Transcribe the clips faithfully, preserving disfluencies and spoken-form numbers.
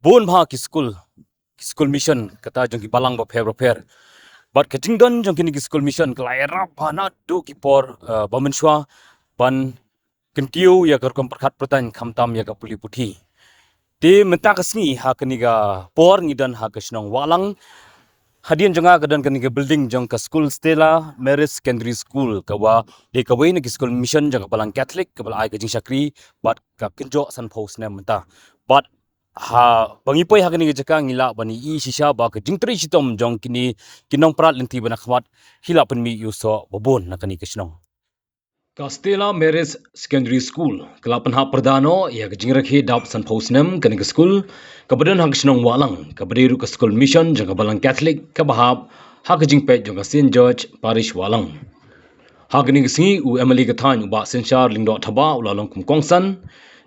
bun bha ki skul, ki skul mission kata jong ki balang bapher bapher. Bad ka jingdon jong kine ki skul mission ka la ïarap bha naduh ki por, eh, ba mynshuwa ban kyntiew ïa ka rukom pyrkhat pyrtang khamtam ïa ka pule puthi. Te mynta ka sngi ha kane ka por ngi don ha ka shnong Wahlang. Hadien jong nga ka don kane ka building jong ka skul Stella Maris Secondary School, ka ba dei kawei na ki skul mission jong ka balang Catholic ka ba la ai ka jingshakri bad ka kynjoh sanphew snem mynta. Bad ha ba ngi poi ha kane ka jaka ngi lah ban ïohi shisha ba ka jingtrei shitom jong kine ki nongpyrkhat lynti ba na khmat ki la pynmih ïa u soh ba bun na kane ka shnong. Ka Stella Maris Secondary School ka la pynhap pyrda noh ïa ka jingrakhe dap sanphew snem kane ka skul, ka ba don ha ka shnong Wahlang, ka ba dei ruh ka skul mission jong ka balang Catholic ka ba hap ha ka jingpeit jong ka Saint George Parish Wahlang. Ha kane ka sngi u M L A ka thaiñ u Bah Synshar Lyngdoh Thabah u la long kum kongsan.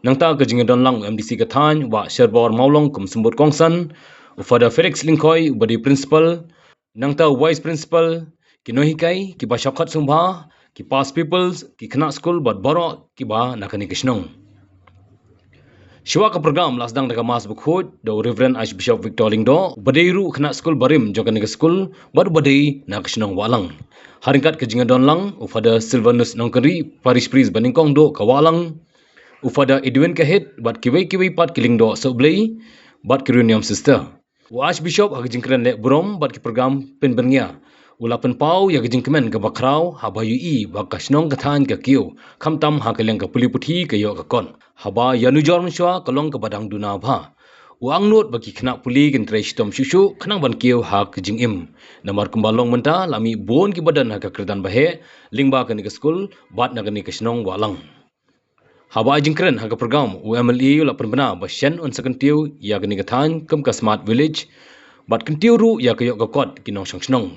Nangta ka jingdon lang u M D C ka thaiñ u Bah Sherbor Mawlong kum symbud kongsan, u Father Felix Lyngkhoi u ba dei principal, nangta u vice principal, ki nonghikai, ki ba shakhat sngewbha, ki past pupils, ki khynnah skul bad baroh ki ba na kane ka shnong. Shuwa ka program la sdang da ka Mass bakhuid da u Reverend Archbishop Victor Lyngdoh, u ba dei ruh khynnah skul barim jong kane ka skul bad u ba dei na ka shnong Wahlang. Ha ryngkat ka jingdon lang u Father Silvanus Nongkynrih, Parish Priest ba nyngkong duh ka Wahlang, u Father Edwin Kahit bad kiwei kiwei pat ki lyngdoh sohblei bad ki riewniam sister. U Archbishop ha ka jingkren leh burom bad ki program pynbyrngia u la pynpaw ïa ka jingkmen ka ba khraw haba ïohi ba ka shnong ka thaiñ ka kiew khamtam ha ka liang ka pule puthi ka ïoh ka kot. Haba ïanujor mynshuwa ka long ka ba dang duna bha. U angnud ba ki khynnah pule kin trei shitom shuh shuh khnang ban kiew ha ka jingim. Namar kumba long mynta la mih bun ki ba don ha ka kyrdan ba heh lyngba kane ka skul bad na kane ka shnong Wahlang. Haba ai jingkren ha ka program u M L A u la pynbna ba shen un sa kyntiew ïa kane ka thaiñ kum ka smart village bad kyntiew ruh ïa ka ïoh ka kot ki nongshong shnong.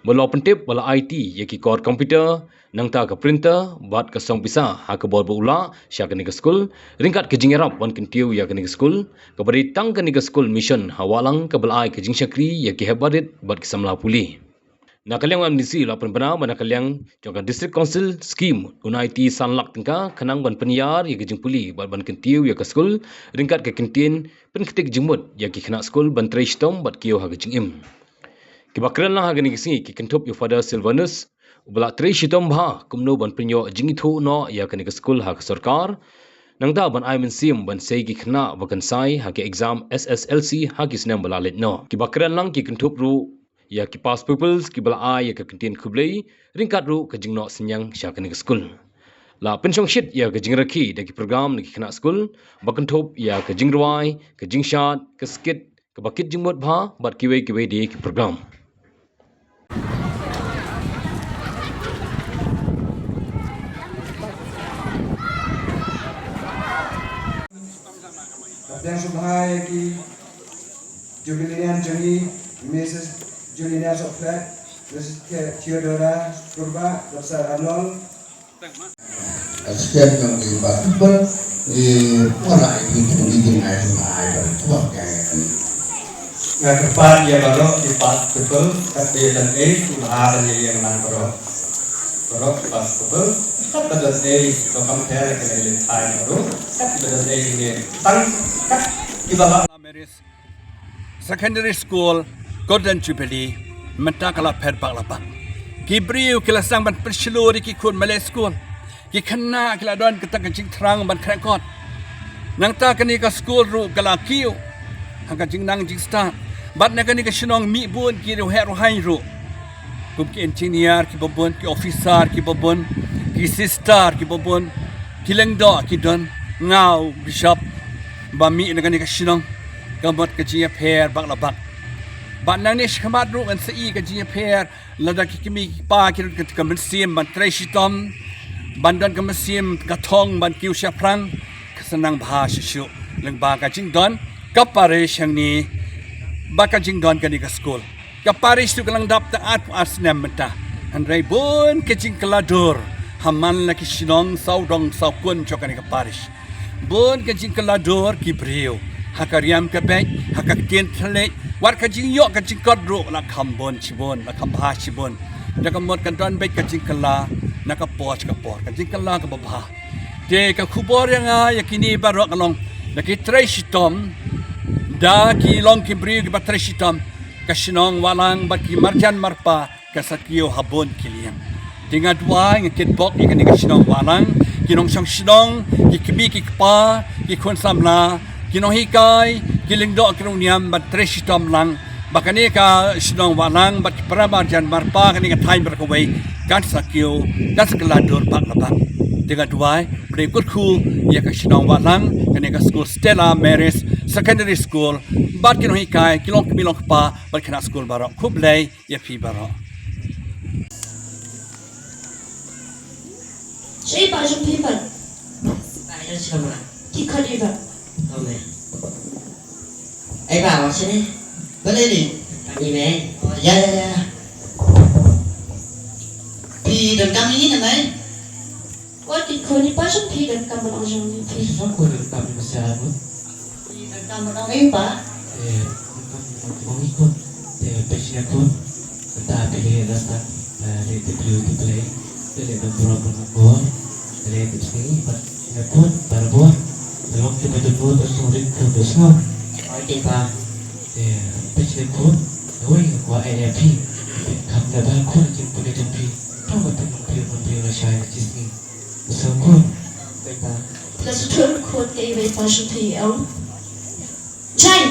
Ba la pyntip ba la aiti ïa ki kor computer, nangta ka printer bad ka song pisa ha ka bor ba u lah sha kane ka skul ryngkat ka jingïarap ban kyntiew ïa kane ka skul, ka ba dei tang kane ka skul mission ha Wahlang ka ba la ai ka jingshakri ïa ki hep barit bad ki samla pule. Na ka liang u M D C la pynbna ba na ka liang jong ka District Council scheme un aiti san lak tyngka khnang ban pynïar ïa ka jingpule bad ban kyntiew ïa ka skul ryngkat ka kyntien pynkynthih jingmut ïa ki khynnah skul ban trei shitom bad kiew ha ka jingim. Ki ba kren lang ha kane ka sngi ki kynthup ïa u Father Silvanus u ba la trei shitom bha kumno ban pynïoh jingithuh noh ïa kane ka skul ha ka sorkar. Nangta ban ai mynsiem ban sei ki khynnah ba kynsai ha ki exam S S L C ha ki snem ba la leit noh. Ki ba kren lang ki kynthup ruh ïa ki past pupils ki ba la ai ïa ka kyntien khublei ryngkat ruh ka jingnoh synñiang sha kane ka skul. La pynshongshit ïa ka jingrakhe da ki program na ki khynnah skul ba kynthup ïa ka jingrwai, ka jingshad, ka skit, ka ba kit jingmut bha bad kiwei kiwei de ki program. Khublei shibun ïa ki Jubilean jong ngi, Missus Juliana Sokflat, Missus Theodora Purba, Doktor Arnold. Aspek jong ki ba tebal i pora i ki jong i jong ai jong ai ba tebal ka. Nga kyrpad ïa baroh ki past pupil, kat ba ïa don ei ki ba ha ban ïa ïeng lang baroh. Baroh ki past pupil, kat ba don ei, to compare ka lei lei thai baroh, kat ba don ei ne tang, kat ki ba ha. Secondary School, Golden Jubilee, mynta ka la pher bak la bak. Ki briew ki la sdang ban pynshlur ïa ki khun maleh skul. Ki khynnah ki la don kata ka jingthrang ban khreh kot. Nangta kane ka skul ruh ka la kiew ha ka jingnang jingstad. Bad na kane ka shnong mih bun ki riewheh riewhaiñ ruh. Kum ki engineer ki ba bun, ki officer ki ba bun, ki sister ki ba bun, ki lyngdoh ki don, nga u bishop ba mih na kane ka shnong. Ka mut ka jingïapher bak la bak. Bad nangne shakhmat ruh ngan sa i ka jingïapher lada ki kmie ki kpa ki don ka mynsiem ban trei shitom, ban don ka mynsiem ka thong ban kiew shaphrang, ka sa nang bha shisha lyngba ka jingdon ka parish hangne bad ka jingdon kane ka skul. Ka parish ruh ka la dap tang arphew ar snem mynta. Hynrei bun ka jingkylla dur ha man la ki shnong sawdong sawkun jong kane ka parish. Bun ka jingkylla dur ki briew ha ka riam ka beit, ha ka ktien thylliej, wat ka jingïoh ka jingkot ruh la kham bun shibun, la kham bha shibun. Da ka mut ka don beit ka jingkylla na ka por sha ka por, ka jingkylla ka babha. Te ka khubor ïa nga ïa kine baroh ka long da ki trei shitom Da ki long ki briew kiba trei shitom, ka shnong Wahlang bad ki marjan marpa ka sa kiew ha bun ki liang. Te nga duwai, nga kitbok ïa kane ka shnong Wahlang, ki nongshong shnong, ki kmie ki kpa, ki khun samla, ki nonghikai, ki lyngdoh ki nongniam ban trei shitom lang ba kane ka shnong Wahlang bad ki para marjan marpa, kane ka thaiñ baroh kawei kan sa kiew, kan sa kylla dur bak la bak. Te nga duwai, pyrshah kyrkhu ïa ka shnong Wahlang, kane ka skul Stella Maris Secondary School, bad ki nonghikai, ki longkmie longkpa, bad khynnah skul baroh. Khublei ïa phi baroh. Shaei pa jong phi pat? Ai, ïa sha kamra. Ki khot ïa pat. Ome. Ai ba, wa shane. Balei ni? Kami me. Oh, ïa, ïa, ïa. Phi donkam ïa ngi ne mei? Wat ki khun ïa pa jong phi donkam ban ong jong phi. Phi donkam ïa pa jong phi. Phi donkam ban ong ïa pa. Eh, donkam ban ong ïa khun. Te phi shane khun. Kata phi leh da sa, eh, leh te phi leh te phi leh. Te leh da bro ban ong. Te leh te phi leh. Te khun, barabor. Te long te ba te khun, te song rit khun, te song. Oi, te pa. Te phi leh khun. Te wei, ko ai leh phi. Kham da ba khun, jing phi leh jong phi. Tang ba te long phi, long phi, la shai, la jisngi. Sngewkhun. Phi la sngewthuh khun kaei ba i pa jong phi i ong? Jai.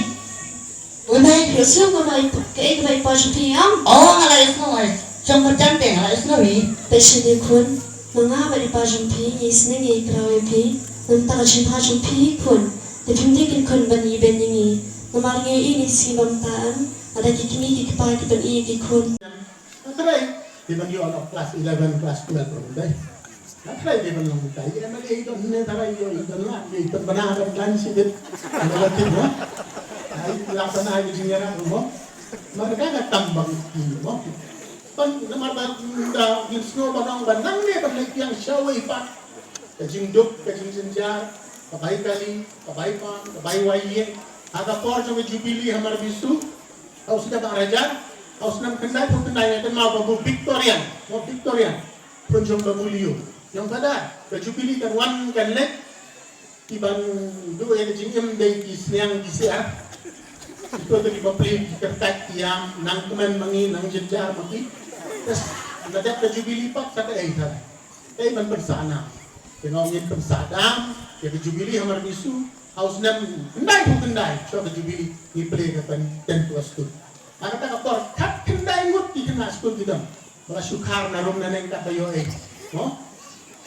Wei mei. Phi la sngewthuh kaei ba i pa jong phi i ong? Oh, nga la ïohsngew, eh. Jong ka jam te nga la ïohsngew, eh. Peit shane khun. Ma nga bad i pa jong phi ngi sneng ïa i khlaw ïa phi. Namar ka jingbha jong phi khun. Te phim dei kin khun ban ïa ben ïa ngi. Namar ngi ïohi ngi sngew bamta em. Lada ki kmie ki kpa ki ban ïa ki khun. Nga trai, dei ban ïoh noh class eleven, class twelve ruh dei. Nga trai dei ban long utai. Ïa, ma dei don ne trai ïoh, ïoh don lah, ïoh don bana don kan sibit. Ïoh don tip mo. Ai, la bana ïoh jingïarap mo. Ma ka nga tam bang ki mo. Ban namar ba da ngin sngew ba nong ba nangne ban leit biang shawei pat. Ka jingduk, ka jingjynjar, ka bai kali, ka bai pam, ka bai wai ïing. Ha ka por jong ka Jubilee ha Marbisu. Ha u snem ar hajar, ha u snem khyndai phew khyndai nga kynmaw ba bu Victorian, bu Victorian. Pynjong ba bu liu. Ïa kata, ka Jubilee kan wan kan leit, ki ban duh ïa ka jingim dei ki sniang ki siar. Ki to ki ba plie ki kyrkhat ki ïam, nang kmen ma ngi, nang jynjar ma ki. Bes, nga dep ka Jubilee pat sa kaei ta. Kaei ban pynsah nam. Te nga ong ngin pynsah dam ïa ka Jubilee ha Marbisu, ha u snem khyndai phew khyndai, shuwa ka Jubilee, ngi plie ka ten, ten plus two. Ha kata ka por, khatkhyndai ngut ki khynnah skul ki don ba la shu khar na rum na neng katba ïoh ei. Mo?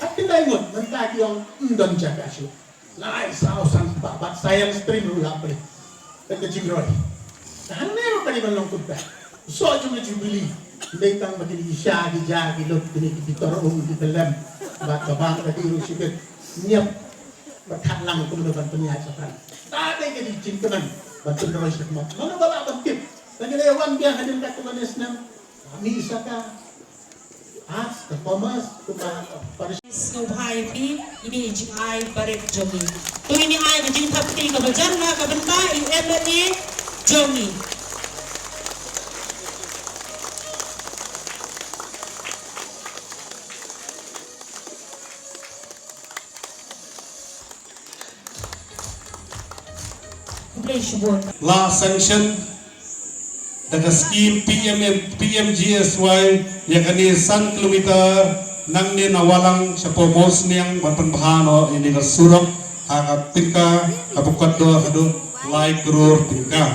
Khatkhyndai ngut, mynta ki ong ym don jaka shuh. Lai saw san spah bad science stream ruh la plie. Ka jingroi. Te hangne ruh ka dei ban long kumta. Soh jong ka Jubilee. Ym dei tang ba kine ki sha ki ja ki lut, kine ki tor um ki kyllem. Bad ka bang ka dei ruh shibit. Ngiap. Bad khat lang kumno ban pynïaid shaphrang. Te dei ka dei jingkmen ban pynroi shakhmat. Mano ba lah ban tip. Tang ïa wan biang hadien katto katne snem. Kami saka Arts, ka Commerce, kumba, uh, parish. Sngewbha ïa phi, ine i jingai barit jong ngi. To ngin ai ka jingthap kti kaba jan na ka bynta i M L A jong ngi. Khublei shibun. La sanction da ka scheme P M M, P M G S Y ïa kane san kilometer nangne na Wahlang shapoh Mawsniang ban pynbha noh ïa kane ka surok ha ka tyngka kaba kordor haduh lai klur tyngka.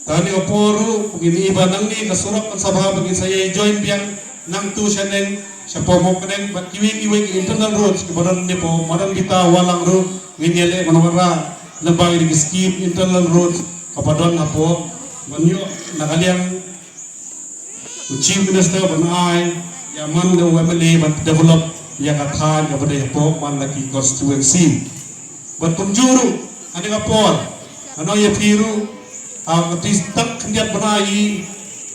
Te ha kane ka por ruh ngin ïohi ba nangne ka surok kan sa bha ba ngin sa ïa join biang nangtu shaneng shapoh Mawkneng bad kiwei kiwei ki internal roads kiba don napoh madan Bita Wahlang ruh ngin ïaleh ban wanrah lyngba kine ki scheme internal roads kaba don hapoh. Ban ïoh na ka liang u Chief Minister ban ai ïa man da u M L A ban develop ïa ka thaiñ kaba dei hapoh man la ki constituency. Bad kumjuh ruh ha kane ka por, nga ong ïa phi ruh, ha ka tang khyndiat bnai,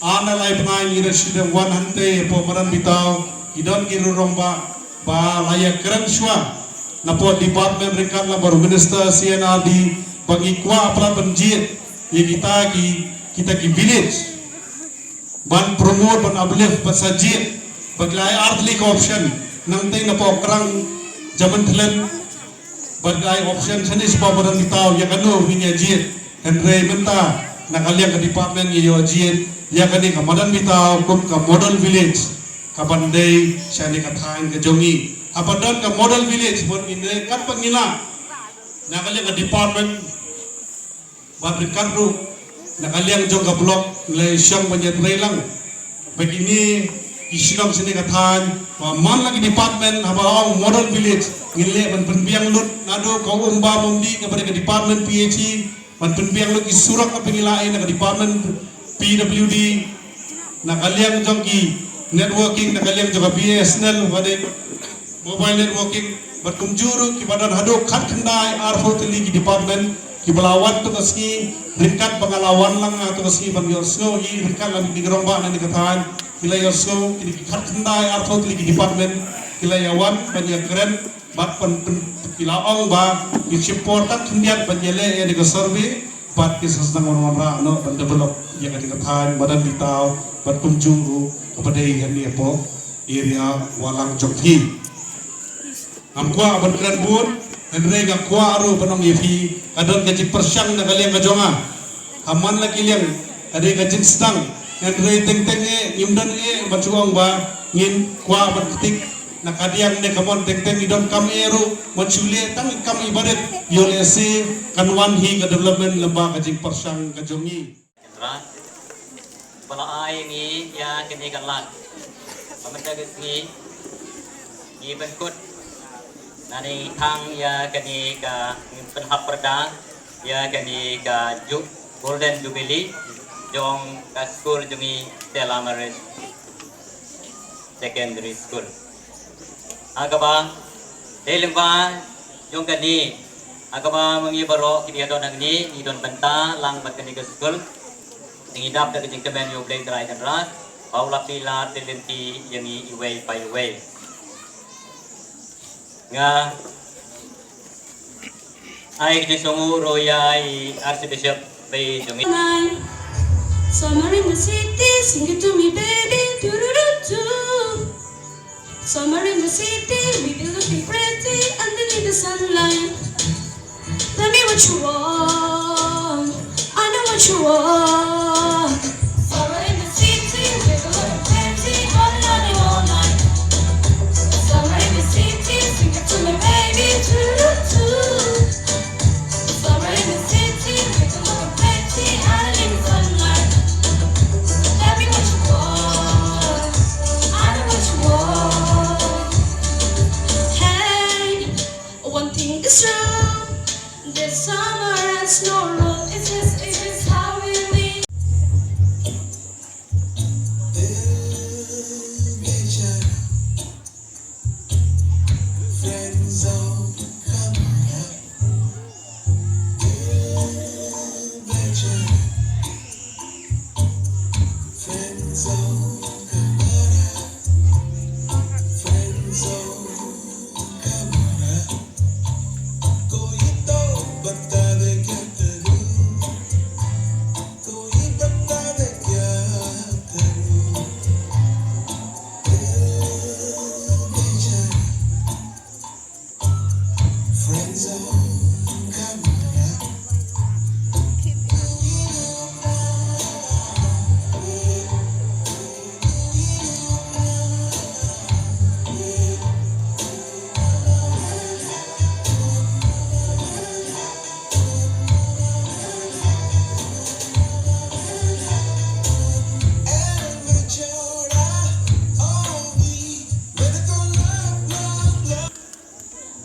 ar ne lai bnai ngi da shu dang wan hangtei hapoh madan Bita, ki don ki rangbah ba la ïakren shuwa napoh department ryngkat lang bad u Minister C and R D ba ngi kwah palat ban jied ïa kita ki, kita ki village ban promote, ban uplift, ban sa jied, ban lai artylli ka option nangtei napoh Krang Jaman Thlen Bad ka ai option shane shapoh madan Bitaw ïa kano ngin ïa jied. Hynrei mynta na ka liang ka department ngi ïa jied ïa kane ka madan Bitaw kum ka model village kaban dei shane ka thaiñ ka jong ngi. Haba don ka model village bad ngin dei katba ngi lah na ka liang ka department. Bad ryngkat ruh na ka liang jong ka block ngi la shong ban ïatrei lang ba kine ki shnong shane ka thaiñ ba man la ki department haba ong model village ngin leh ban pynbiang lut naduh ka Umba Mumdi kaba dei ka department P H E, ban pynbiang lut ki surok kaba ngi la ai na ka department P W D, na ka liang jong ki networking, na ka liang jong ka B S N L, ba dei mobile networking, bad kumjuh ruh kiba don haduh khatkhyndai arphew tylli ki department kiba la wan to ka sngi, ryngkat ba nga la wan lang nga to ka sngi ban ïohsngew ïa, ryngkat la ki rangbah na kane ka thaiñ ki la ïohsngew, kine ki khatkhyndai arphew tylli ki department ki la ïa wan ban ïa kren bad pyn, pyn, ki la ong ba ki shim por tang khyndiat ban ïaleh ïa kane ka survey bad ki sa sdang wan wanrah noh ban develop ïa kane ka thaiñ madan Bitaw bad kumjuh ruh kaba dei hangne hapoh area Walang jong phi. Ngam kwah ban kren bun, hynrei nga kwah ruh ban ong ïa phi, ka don ka jingpyrshang na ka liang ka jong nga. Ha man la ki liang ka dei ka jingsdang, hynrei teng teng eh ngim don eh ban shu ong ba ngin kwah ban ktik na ka diang ne ka mon, teng teng ngi don kam eh ruh ban shu leh tang kam ibarit, ïoh lehse kan wan hi ka development lyngba ka jingpyrshang ka jong ngi. Kendra ba la ai ngi ïa kane ka lad ba mynta ka sngi ngi pynkut, nane ngi thang ïa kane ka, ngi pynhap pyrda ïa kane ka ju-, Golden Jubilee jong ka skul jong ngi, Stella Maris Secondary School. Ha kaba dei lyngba jong kane, ha kaba ma ngi baroh kiba ïadon hangne ngi don bynta lang bad kane ka skul. Ngi dap da ka jingkmen ïa U Blei Trai Kynrad ba u la plie lad plie lynti ïa ngi iwei pa iwei. Nga ai ka jingsngewnguh ruh ïa i Archbishop ba jong ngi. Somewhere in the city, sing it to me, baby, do do do do. Somewhere in the city, we be looking pretty underneath the sunlight. Tell me what you want, I know what you want. Somewhere in the city, we be looking pretty all night and all night. Somewhere in the city, sing it to me, baby, do do do. Somewhere in the city, we be looking pretty underneath the sunlight. Tell me what you want, I know what you want. Hey, one thing is true, this summer has no rule. It's just, it's just how we live.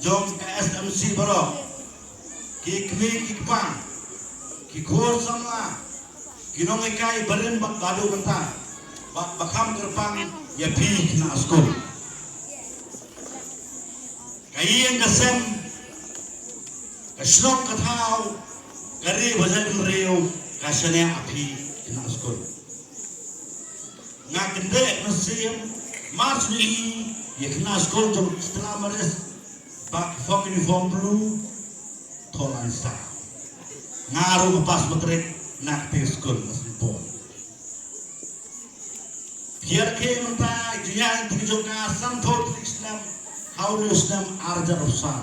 Jong ka S M C baroh, ki kmie ki kpa, ki khun samla, ki nonghikai barim bad ba dei bynta, bad ba kham kyrpang ïa phi khynnah skul. Ka ïing ka sem, ka shnong ka thaw, ka ri bad ka jaitbynriew ka shaniah ha phi khynnah skul. Nga kyndit mynsiem march ni ïa khynnah skul jong Stella Maris ba ki phong uniform blue, tholan sa. Nga ruh nga pass matric na kata ka skul nga sngewbha. Phi ïa khie mynta jingïaid jong ka sanphew tylli ki snem ha une u snem ar hajar arphew saw.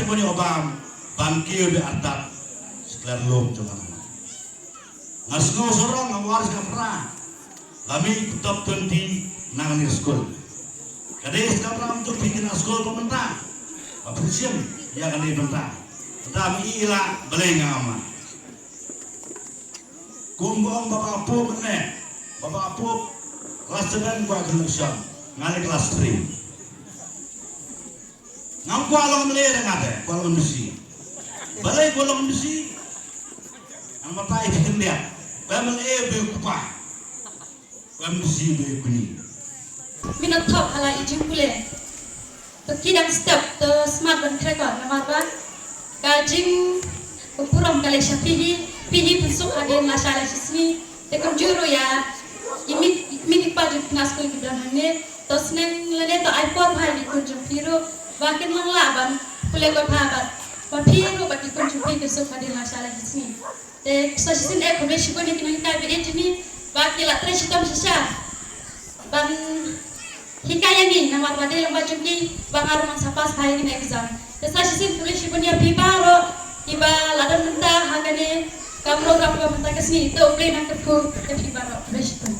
te ban ïoh bam ban kiew bad artat sha ka lum jong nga. Nga sngew sarong, nga war sha ka pra. La mih top twenty na kane ka skul. Ka dei sha ka pra jong phi kine ki skul ba mynta. Ba phi shim ïa kane mynta. Mynta mi ila balei nga ma. Kum ba ong Baba Apup ne, Baba Apup class seven kwah connection, nga leh class three. Ngam kwah long M L A re nga te, kwah long M D C. Balei kwah long M D C? Ngan batai phi khyndiat. Ba M L A ba u kpa, ba M D C ba u kñi. Mynta thok ha la i jingpule. To ki dang step to smat ban krekor namar ba ka jingburom ka leh sha phi hi, phi hi pynsuk hadien lashai lashisngi. Te kumjuh ruh ïa i miet i kpa jong phi na skul ki don hangne. To sneng lane to ai por bha ïa ki khun jong phi ruh ba kin nang lah ban pule kot bha bad ba phi ruh bad ki khun jong phi kin suk hadien lashai lashisngi. Te sa shisien eh khublei shibun ïa ki nonghikai viet jong ngi ba ki la trei shitom shisha ban hikai ïa ngi namar ba dei lyngba jong ki ba nga ruh ngan sa pass bha ïa kine exam. Te sa shisien khublei shibun ïa phi baroh kiba la don mynta ha kane ka program ka mynta ka sngi. To U Blei un kyrkhu ïa phi baroh. Khublei shibun.